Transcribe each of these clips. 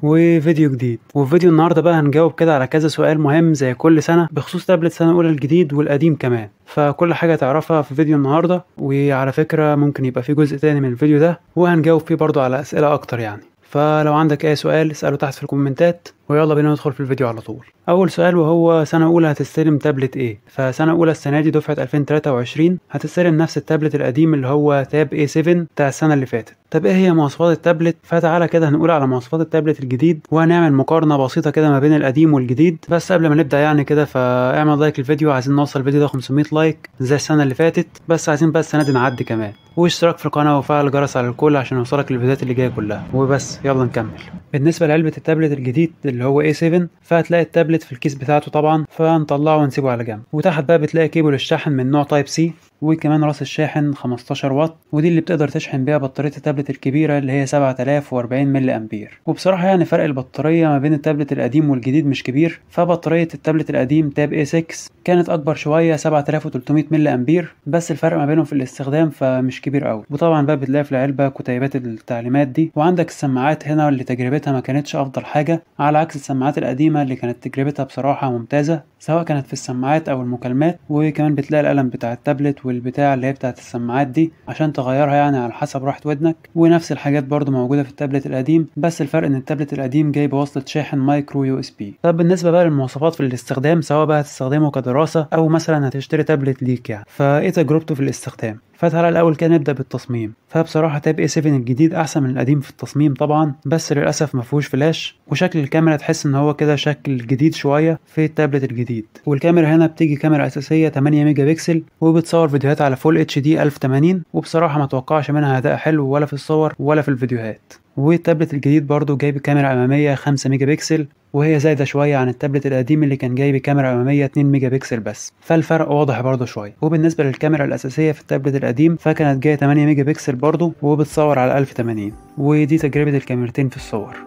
وفيديو جديد. وفي فيديو النهارده بقى هنجاوب كده على كذا سؤال مهم زي كل سنة بخصوص تابلت سنة اولى الجديد والقديم كمان، فكل حاجة تعرفها في فيديو النهارده. وعلى فكرة ممكن يبقى في جزء تاني من الفيديو ده وهنجاوب فيه برضو على اسئلة اكتر يعني، فلو عندك اي سؤال اسأله تحت في الكومنتات، ويلا بينا ندخل في الفيديو على طول. اول سؤال وهو سنة اولى هتستلم تابلت ايه؟ فسنة اولى السنة دي دفعة 2023 هتستلم نفس التابلت القديم اللي هو Tab A7 بتاع السنة اللي فاتت. طب ايه هي مواصفات التابلت؟ فتعالى كده هنقول على مواصفات التابلت الجديد وهنعمل مقارنة بسيطة كده ما بين القديم والجديد. بس قبل ما نبدأ يعني كده فاعمل like للفيديو، عايزين نوصل الفيديو ده 500 like زي السنة اللي فاتت، بس عايزين بس السنة دي نعدي كمان، واشتراك في القناة وفعل الجرس على الكل عشان يوصلك الفيديوهات اللي جاية كلها. وبس يلا نكمل. بالنسبة لعلبة التابلت الجديد اللي هو A7 فهتلاقي التابلت في الكيس بتاعته طبعا، فنطلعه ونسيبه على جنب. وتحت بقى بتلاقي كيبل الشحن من نوع Type C، وكمان راس الشاحن 15 واط، ودي اللي بتقدر تشحن بيها بطارية التابلت الكبيرة اللي هي 7040 ملي امبير. وبصراحة يعني فرق البطارية ما بين التابلت القديم والجديد مش كبير، فبطارية التابلت القديم Tab A6 كانت اكبر شوية 7300 ملي امبير، بس الفرق ما بينهم في الاستخدام فمش كبير قوي. وطبعا بقى بتلاقي في العلبة كتيبات التعليمات دي، وعندك السماعات هنا اللي تجربتها ما كانتش افضل حاجة، على عكس السماعات القديمة اللي كانت تجربتها بصراحة ممتازة سواء كانت في السماعات او المكالمات. وكمان بتلاقي القلم بتاع التابلت والبتاع اللي هي بتاعت السماعات دي عشان تغيرها يعني على حسب راحة ودنك. ونفس الحاجات برضو موجودة في التابلت القديم، بس الفرق ان التابلت القديم جاي بوصلة شاحن micro USB. طب بالنسبة بقى للمواصفات في الاستخدام، سواء بقى هتستخدمه كدراسة او مثلا هتشتري تابلت ليك يعني، فايه تجربته في الاستخدام؟ فتعالى الاول كده نبدا بالتصميم. فبصراحة Tab A7 الجديد احسن من القديم في التصميم طبعا، بس للاسف ما فيهوش فلاش، وشكل الكاميرا تحس ان هو كده شكل جديد شوية في التابلت الجديد. والكاميرا هنا بتيجي كاميرا اساسية 8 ميجا بكسل، وبتصور فيديوهات على full HD 1080، وبصراحة ما توقعش منها اداء حلو ولا في الصور ولا في الفيديوهات. والتابلت الجديد برضو جايب كاميرا امامية 5 ميجا بكسل، وهي زايدة شوية عن التابلت القديم اللي كان جايب كاميرا امامية 2 ميجا بكسل بس، فالفرق واضح برضو شوية. وبالنسبة للكاميرا الاساسية في التابلت القديم فكانت جاية 8 ميجا بكسل برضو، وبتصور على 1080، ودي تجربه الكاميرتين في الصور.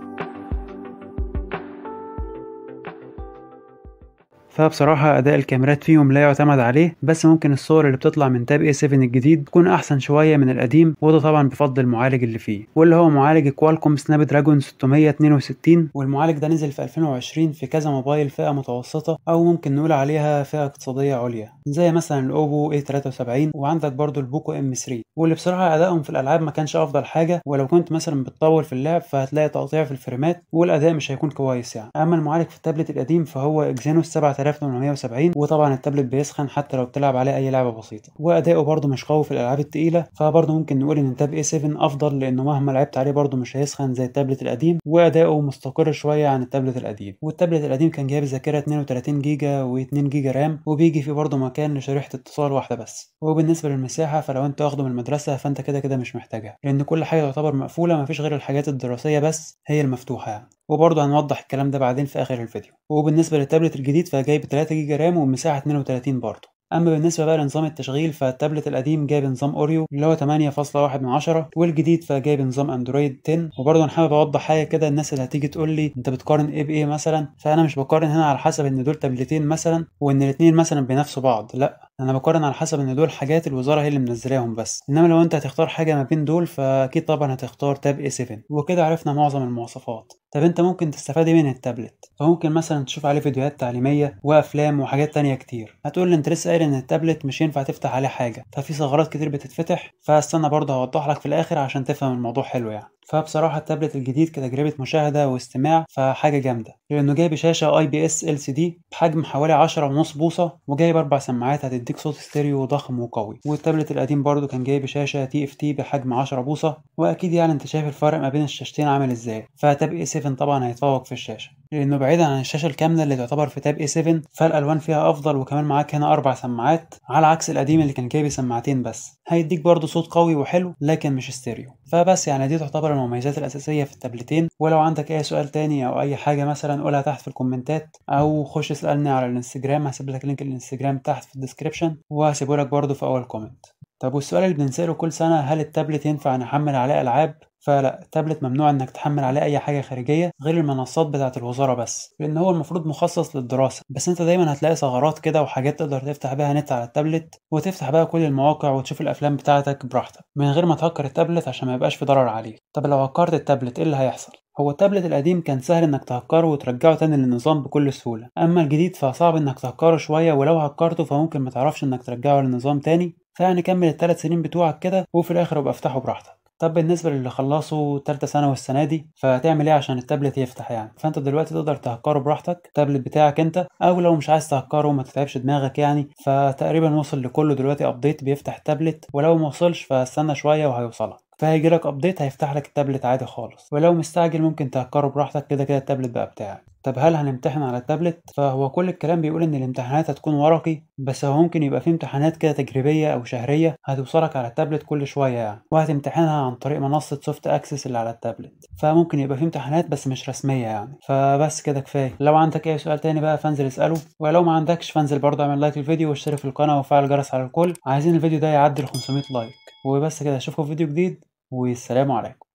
فبصراحة أداء الكاميرات فيهم لا يعتمد عليه، بس ممكن الصور اللي بتطلع من Tab A7 الجديد تكون أحسن شوية من القديم، وده طبعا بفضل المعالج اللي فيه، واللي هو معالج Qualcomm Snapdragon 662. والمعالج ده نزل في 2020 في كذا موبايل فئة متوسطة أو ممكن نقول عليها فئة اقتصادية عليا، زي مثلا ال Oppo A73، وعندك برضو ال Poco M3، واللي بصراحة أدائهم في الألعاب ما كانش أفضل حاجة، ولو كنت مثلا بتطول في اللعب فهتلاقي تقطيع في الفريمات والأداء مش هيكون كويس يعني. أما المعالج في التابلت القديم فهو Exynos 7870، وطبعا التابلت بيسخن حتى لو بتلعب عليه اي لعبه بسيطة، واداؤه برده مش قوي في الالعاب الثقيلة، فبرده ممكن نقول ان Tab A7 افضل، لانه مهما لعبت عليه برده مش هيسخن زي التابلت القديم، واداؤه مستقر شوية عن التابلت القديم. والتابلت القديم كان جايب ذاكره 32 جيجا و2 جيجا RAM، وبيجي فيه برده مكان لشريحه اتصال واحدة بس. وبالنسبة للمساحه فلو انت واخده من المدرسة فانت كده كده مش محتاجها، لان كل حاجة تعتبر مقفولة، مفيش غير الحاجات الدراسية بس هي المفتوحة يعني، وبرضه هنوضح الكلام ده بعدين في اخر الفيديو. وبالنسبة للتابلت الجديد فجايب 3 جيجا RAM ومساحة 32 برضه. اما بالنسبة بقى لنظام التشغيل فالتابلت القديم جايب نظام Oreo اللي هو 8.1، والجديد فجايب نظام Android 10. وبرضه انا حابب اوضح حاجة كده، الناس اللي هتيجي تقول لي انت بتقارن ايه بايه مثلا، فانا مش بقارن هنا على حسب ان دول تابلتين مثلا وان الاثنين مثلا بينافسوا بعض، لا انا بقارن على حسب ان دول حاجات الوزارة هي اللي منزلاهم بس. انما لو انت هتختار حاجة ما بين دول فاكيد طبعا هتختار Tab A7. وكده عرفنا معظم المواصفات. طب انت ممكن تستفاد ايه من التابلت؟ فممكن مثلا تشوف عليه فيديوهات تعليمية وافلام وحاجات تانية كتير. هتقول لي انت لسه قايل ان التابلت مش ينفع تفتح عليه حاجة، ففي ثغرات كتير بتتفتح، فاستنى برضه هوضح لك في الاخر عشان تفهم الموضوع حلو يعني. فبصراحة التابلت الجديد كتجربة مشاهده واستماع فحاجه جامدة، لانه جايب شاشة اي بي اس ال سي دي بحجم حوالي 10.5 بوصه، وجايب 4 سماعات هتديك صوت ستيريو ضخم وقوي. والتابلت القديم برضه كان جايب شاشة TFT بحجم 10 بوصه، واكيد يعني انت شايف الفرق ما بين الشاشتين عامل ازاي. ف Tab A7 طبعا هيتفوق في الشاشة، لانه بعيدا عن الشاشة الكاملة اللي تعتبر في Tab A7 فالالوان فيها افضل، وكمان معاك هنا 4 سماعات على عكس القديم اللي كان جايب سماعتين بس. هيديك برضه صوت قوي وحلو لكن مش ستيريو. فبس يعني دي تعتبر المميزات الاساسية في التابلتين. ولو عندك اي سؤال تاني او اي حاجة مثلا قولها تحت في الكومنتات، او خش اسالني على الانستجرام، هسيب لك link الانستجرام تحت في ال description، وهسيبه لك برضه في اول comment. طب والسؤال اللي بنساله كل سنة، هل التابلت ينفع نحمل عليه العاب؟ فلا، التابلت ممنوع انك تحمل عليه اي حاجة خارجية غير المنصات بتاعه الوزارة بس، لان هو المفروض مخصص للدراسة. بس انت دايما هتلاقي ثغرات كده وحاجات تقدر تفتح بيها نت على التابلت، وتفتح بقى كل المواقع وتشوف الافلام بتاعتك براحتك من غير ما تهكر التابلت عشان ما يبقاش في ضرر عليك. طب لو هكرت التابلت ايه اللي هيحصل؟ هو التابلت القديم كان سهل انك تهكره وترجعه تاني للنظام بكل سهولة، اما الجديد فصعب انك تهكره شوية، ولو هكرته فممكن ما تعرفش انك ترجعه للنظام تاني. فيعني كمل ال3 سنين بتوعك كده وفي الاخر ابقى افتحه براحتك. طب بالنسبة للي خلصوا تالتة ثانوي السنة دي فتعمل ايه عشان التابلت يفتح يعني؟ فانت دلوقتي تقدر تهكره براحتك التابلت بتاعك انت، او لو مش عايز تهكره ما تتعبش دماغك يعني. فتقريبا وصل لكله دلوقتي update بيفتح التابلت، ولو ما وصلش فاستنى شوية وهيوصلك، فهيجي لك update هيفتح لك التابلت عادي خالص. ولو مستعجل ممكن تهكره براحتك، كده كده التابلت بقى بتاعك. طب هل هنمتحن على التابلت؟ فهو كل الكلام بيقول ان الامتحانات هتكون ورقي، بس هو ممكن يبقى في امتحانات كده تجريبية او شهرية هتوصلك على التابلت كل شوية يعني، وهتمتحنها عن طريق منصة Soft Access اللي على التابلت. فممكن يبقى في امتحانات بس مش رسمية يعني. فبس كده كفاية. لو عندك اي سؤال تاني بقى فانزل اساله، ولو ما عندكش فانزل برضه اعمل like للفيديو واشترك في القناة وفعل الجرس على الكل. عايزين الفيديو ده يعدي 500 like. وبس كده، اشوفكم في فيديو جديد والسلام عليكم.